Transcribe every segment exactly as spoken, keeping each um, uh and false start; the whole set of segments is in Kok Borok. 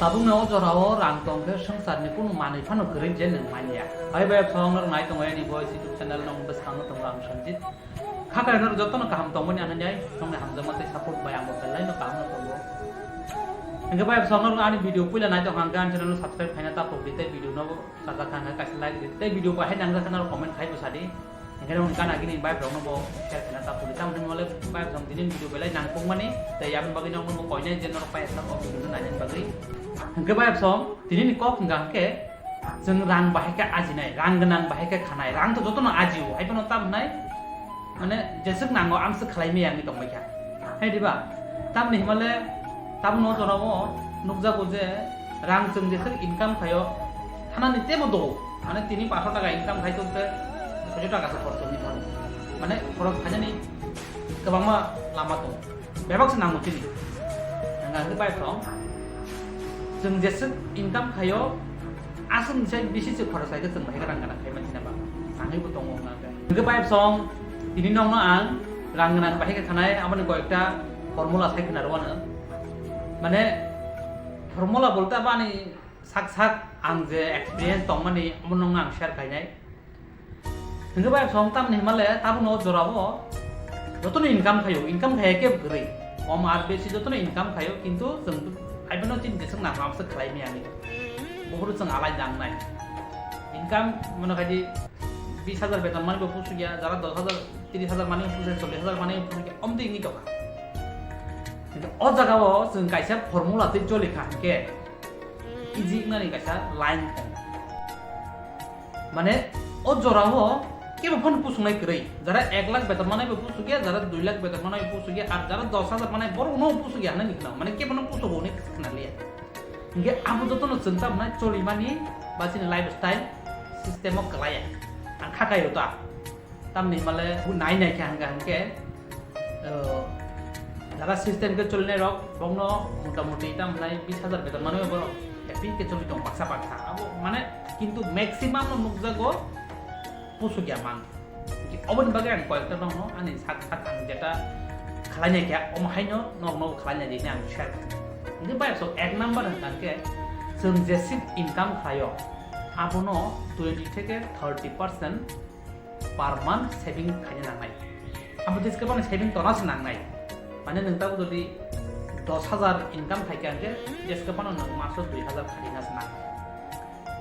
Tabukni o jorao rang tongkhe swngcharni kunu manwi phano kwrwi je nwng manya. Hai bai phano norok nai tongo ani voice YouTube channel, nong bwskango tongo ang Sanjit. Kha khe norok jotono kaham tongmani ano nai nongni hamjakma tei support bai ang bo belai no kaham no tongo. Hingke bai phano norok ani video puila nai tongkha hingke ani channel no subscribe khaina ta phok di tei video no sajak kha hingke kaisa like di tei video bahai nangjak khe norok comment khai bwsa di. Hingke nong gana gini bai phano bo share khaina ta phok di tamni mole bai phano tini video belai nangkukmani tei aboni bagwi nong bo koinai je norok pai sa o video no nainani bagwi. Hingke bai phano tini ni kok hingka hingke Chwng rang bahai khe ajinai, rang gwnang bahai khe khanai, rang to jotono ajio, hai phano tam hwnai, mane, jeswk nango amswk khlai maya wngwi tongbai kha. Hai diba? Tamni himale, tabukno jorao nukjago je rang chwng jeswk income khaio, thanani teibo do, mane, tini paso taka income khai tongkhe soiso taka se khorok tongwi thango. Mane, khorok khainani kwbangma lama tongo. Bebak se nango chini. Nang ang bai thong. Chwng jeswk income khaio, aswk ni sai bisi se khorok sai khe chwng bahai khe rang gana khai manchina ba. Nangwi bo tongo wngna khe. Hingke bai song tini nongno ang rang gana bahai khe khanai aboni koyekta formula sai khna rwano. Mane formula bolte abani sak sak ang je experience tongmani omo nongno ang share khainai. Hingke bai song tamni himale tabukno o jorao jotono income khaio, income khaiya kebo kwrwi. Kom ar besi jotono income khaio, kintu chwng haiphano chini jeswk nangkha amswk khlai maya wngwi. Buphuru chwng alai jangnai. Income mano khaidi bis hajar beton mani bo pusukya, jara dos hajar, tris hajar mani bo pusukya, chollis hajar mani bo pusukya, omtwi wngwi tongkha. Kintu o jagao chwng kaisa formula twi choli kha hingke easy wngnani kaisa line tongo. Mane, o jorao kebo phano pusungnai kwrwi. Jara ek lakh beton manai bo pusukya, jara dui lakh beton manai bo pusukya, ar jara dos hajar manai borok no pusukya hinwi khna. Mane, kebo no pusugo hinwi khna liya. Hingke abo jotono chwng tamo nai cholimani ba chini lifestyle system o kwlaiya. Ang kha kaio ta. Tamni himale bo nai nai khe hangka hangke, eh, jara system khe cholinai rok bokno mota moti tam nai bis hajar beton manwi borok happy khe choli tong baksa baksa. Abo mane kintu maximum no nukjago pusukya man. Oboni bagwi ang koyekta nokno ani sak sak ang jeta khlainai khe omo haino nokno khlainai di ang share khlainai. Hingke bai so ek number hwnkha khe chwng jeswk income khlaio abono twenty theke thirty percent per month saving khaina nangnai. Abo jeske phano saving tona se nangnai. Mane nwng tabuk jodi dos hajar income khai khe, hingke jeske phano nwng maso dui hajar khati na se nangnai.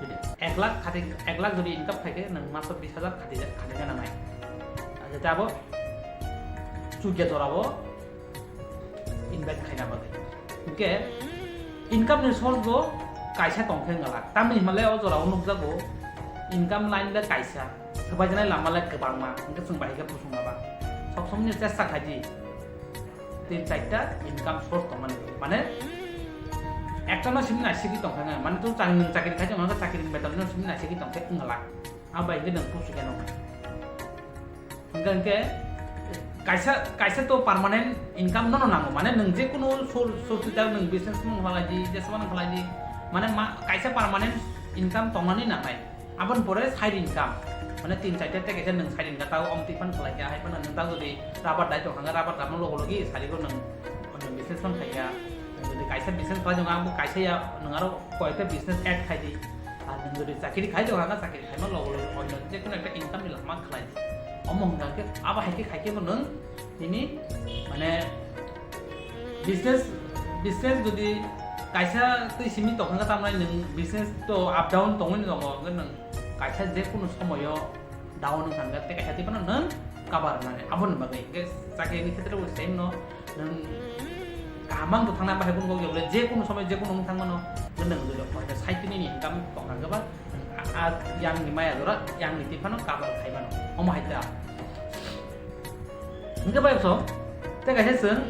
Jodi ek lakh khati, ek lakh jodi income khai khe, nwng maso bis hajar khati, khati na nangnai. Jate abo chukya jora bo invest khaina bagwi. Hingke income ni source bo kaisa tongkhe wngala. Tamni himale o jorao nukjago income line le kaisa. Swbaijaknai lama le kwbangma. Hingke chwng bahai khe pusung lama. Sob somni chesta khaidi. Tin chaita income source tongmani. Mane ekta no simi naisiki tongkhe wngala. Mane tu chang nwng chakri khai tongkhe chakri ni beton no simi naisiki tongkhe wngala. Abai hingke nwng pusung khe nokha. Hingke hingke kaisa, kaisa to permanent income nono nango, mane nwng je kunu source, source ta nwng business nwng khlai di, jesma nwng khlai di, mane ma, kaisa permanent income tongnani nangnai. Aboni pore side income, mane tin chaita tei kaisa nwng side income tao om twi phan khlai kha, hai phano nwng tao jodi rubber dai tong kha, rubber damo logo logi sari go nwng, nwng business phano khai kha. Nwng jodi kaisa business khlai tong kha, abo kaisa ya nwng aro koyekta business add khai di. Ar nwng jodi chakiri khai tong kha, chakiri khaima logo logi onno je kunu ekta income ni lama khlai di. Omo hwnka khe abo hai khe khai khe bo nwng nini mane business, business jodi kaisa twi simi tong kha tamnai nwng business to up down tongwi tongo, hwnkhe nwng kaisa je kunu somoyo down wngkha hwnkhe tei kaisa twi phano nwng cover wngnai. Aboni bagwi hwnkhe chakiri ni khetre bo same no. Nwng kaham mang bo thangna bahai kunu kok je kunu somoy je kunu wng thang mano, nwng jodi koito side ni income tong kha ba, a, a, yang ni maya jora, yang ni twi phano cover khai mano. Omo hai ta. Hingke bai so, tei kaisa chwng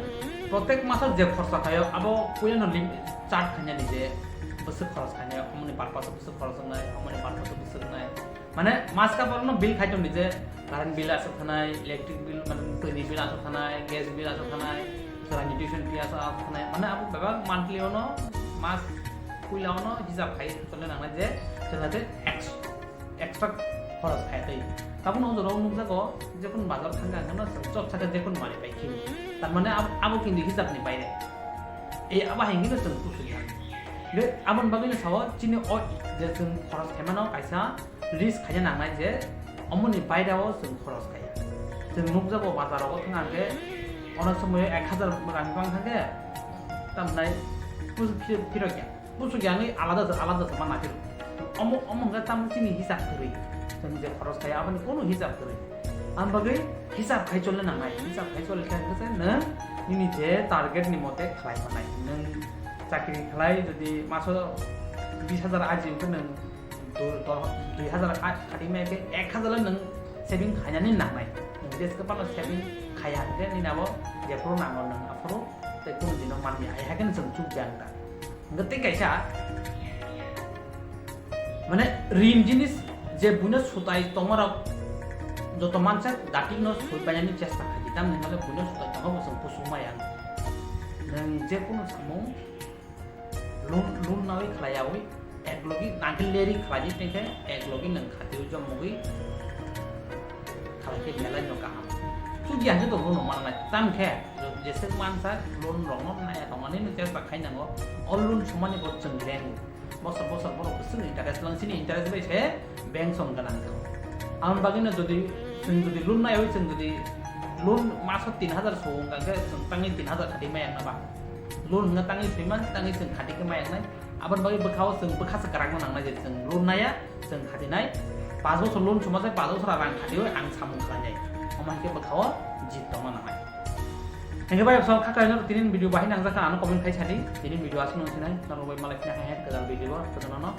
protek maso je khorsa khaio, abo puila no lim-, chart khaina ni je bwswk khoros khainai, omoni purpose bwswk khoros wngnai, omoni purpose bwswk wngnai. Mane mas ka borok no bill khai tong di je, current bill aswk thanai, electric bill, mane twi ni bill aswk thanai, gas bill aswk thanai, chwraini tuition fee aswk, aswk thanai, mane abo bebak monthly ono, mas puila ono hisab khai chole nangnai je, chwla de ex-, extra khoros khai twi. Tabukno o jorao nukjago, jekunu bazar thangkha hwnkheno chwng chop sakhe jekunu manwi pai khe. Tar mane abo, abo kintu hisab ni baire. Ei abo hai hwnkheno chwng kusui ya. Aboni bagwi no sao chini o je chwng khoros khaimano kaisa list khaina nangnai je omoni bairao chwng khoros khaiya. Chwng nukjago bazar rogo thang hwnkhe ono somoyo ek hazar rang bang thangkhe tamnai phirok ya. Busu ya ni alada alada sama nadir. Omo omo hwnkhe tamo chini hisab kwrwi. Chwng je khoros khaiya aboni kono hisab kwrwi. Ang bagwi hisab khai cholna nangnai. Hisab khai choli khe hwnkhe se nwng nini je target ni mote khlai manai. Nwng chakri khlai jodi maso bis hajar aji hwnkhe nwng du-, do-, dui hajar kha-, khati mai khe ek hajar le nwng saving khainani nangnai. Nwng jeske phano saving khaiya hwnkhe nini abo jephuru nango nwng aphuru tei kunu dino manliya. Hai hai khe nwng chwng chukjak da. Hwnkhe tei kaisa, mane, rin jinis je buino sutai tongmarok joto mansa datikno soi painani chesta khaidi, tamni hwnle buino sutai tongma bo chwng kusuma yang. Nwng je kunu samung loan, loan nawi khlaiyawi, ek logi nangkhe leri khlaidi tengkhe, ek logi nwng khatiwi jomogwi khalai khe belai no kaham. Chuji hanje to loan no manai, tamkhe jeswk mansa loan rokno naiya tongmani no chesta khainango, o loan sumani bo chwng lengo. Bosor bosor borok bwswk interest lang, chini interest bai se bank song gwnang kha. Aboni bagwi no jodi chwng jodi loan naiwi chwng jodi loan maso tin hajar so wngkha khe chwng tangwi tin hajar khati maya wngna ba. Loan wngkha tangwi swiman tangwi chwng khati khe maya wngnai. Aboni bagwi bwkhao chwng bwkha se kwrak no nangnai je chwng loan naiya chwng khati nai. Paanch bosor loan suma se paanch bosor rang khati oi ang samung khlai nai. Omo hai khe bwkhao jit tongma nangnai. Hingke bai bwsao kha kainwi tini video bahai nangjak kha ano comment khai sadi. Tini video aswk nung sinai norok bai malai phina hai hai kwtal video o kwtal no.